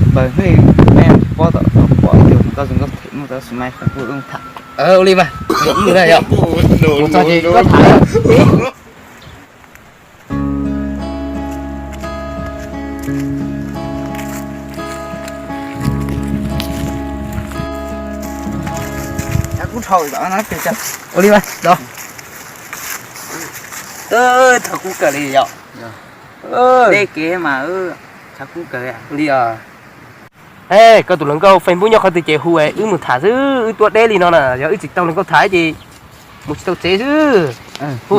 Npawg hnub ib pob tom pob ib tug hluas nkauj zoo nkauj them muaj tau xu mai qhov kuj tham. Ua li mas, mus txog ces koj tham. Ua li mas, thov kub kawg li yom. Deb kev mas, thov kub kawg li os. Koj tus hluas nkauj Facebook nyob qhov twg ces hu wb mus tham xwb, wb tuaj deb li no na, yog wb tsis tau hluas nkauj tham ces mus tsis tau tsev xwb. Hu,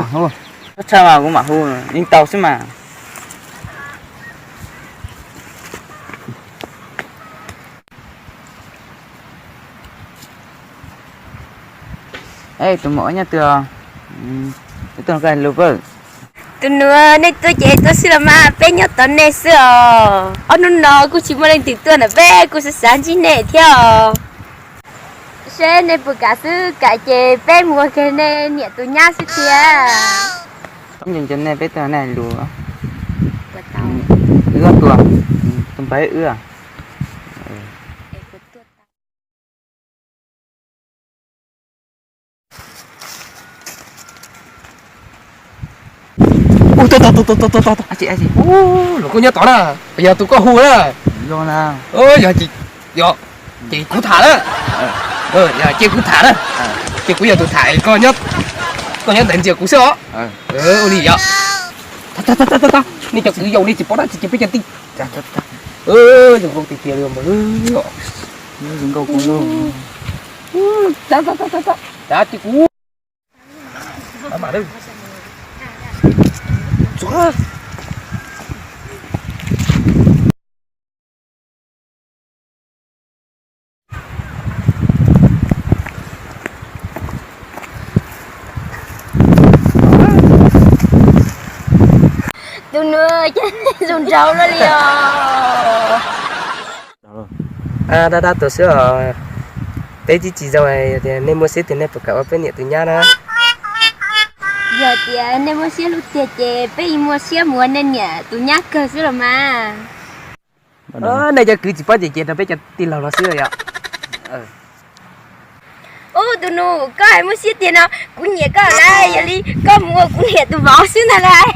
tshaj mas kuv mam hu, yeej tau xwb mas. Tus muam nyob twg? Tus nus, nej tuaj ces tuaj xwb los mas, peb nyob tos nej xwb os. Ob hnub no kuj tsis muaj leej twg tuaj ntawm peb, kuj xav xav ntsib nej thiab os. Seb nej puas kam xwb, kam ces peb mus ua kiag nej niam tus nyab xwb tiag. Nco nco nej peb tuaj nej lus. Wb tuaj, tus npawg wb. Ub, tos tos tos tos tos, los koj nyob tod na, yog tus koj hu na. Yog ces, yog ces kuv tham na. Ces kuv tham na. Ces kuv yog tus tham, koj nyob ntawd ntsia kuv xwb os. Ua li yog. Nej cov kwv yau nej tsis paub dab tsi ces peb cov tij. Zoo nkauj tiag tiag li mas. Ces kuv Tus nus, cas nej zoo nraug luaj li os. Dab dab tuag xwb os. Peb twb tsis zoo, yog tias nej muaj siab tiag nej puas kam ua peb niam tus nyab na? Yog tias nej muaj siab hlub tiag ces peb yeej muaj siab mus ua nej niam tus nyab kawg xwb los mas. Nej cov kwv tsis paub ces cia rau peb cov tij laug no xwb yom. Ub, tus nus, koj hais muaj siab tiag no, kuv nyiam koj lawm, yog li koj mus ua kuv niam tus vauv xwb ntag lauj.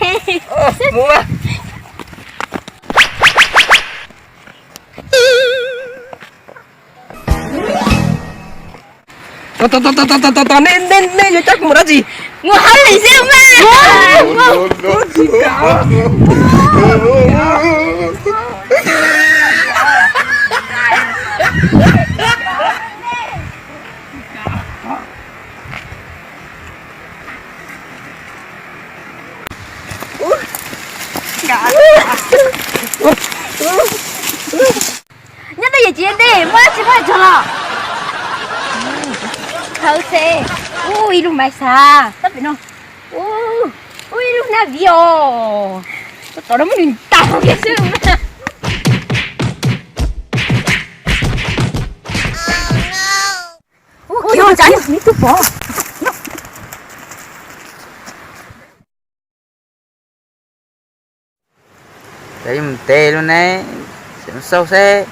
Tos, nej yuav coj kuv mus dab tsi? Mus hauj lwm xwb mas. Nyob twj ywm tsis ntej, muaj dab tsi muaj tsaug los. Thawv xwb. Ub, ib lub maiv xav tab pem no. Ub, ib lub hnab viv os. Tab tom no muab nws ntaus kiag xwb. Ub, tsav nws twb pom. Ces mus tes lub ne, xauj seb.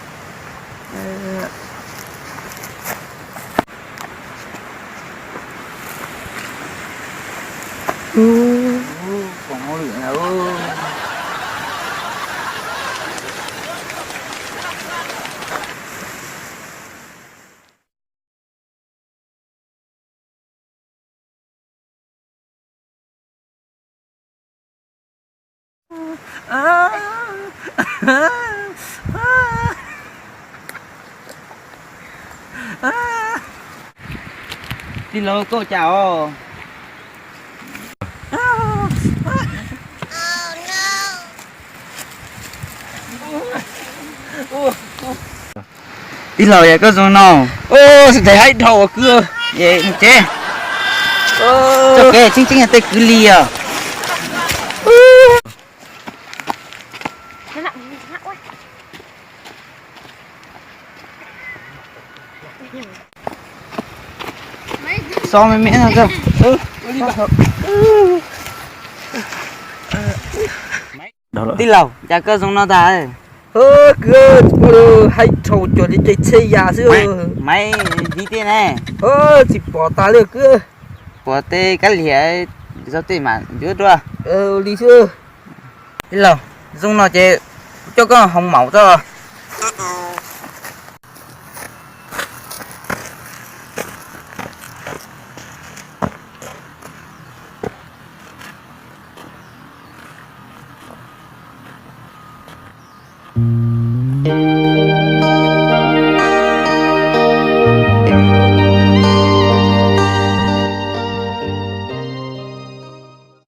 Tij laug, koj cas os? Tij laug, yog koj zoo no, nteg haib dhau ua kwv, tsev, txoj kev tseeb tseeb yog tej kwv li os. Xov me me no. Tij laug, cas koj zoo no tag? Kwv, tsis pom li, haib dhau cuag li caij tsheb ya xwb. Maiv viv tiag ne. Tsis pom tas li kwv. Pom tej kab liam zog tej mas yuav dua. Li xwb. Ib los, zoo no ces kuv coj koj hoo maum tso.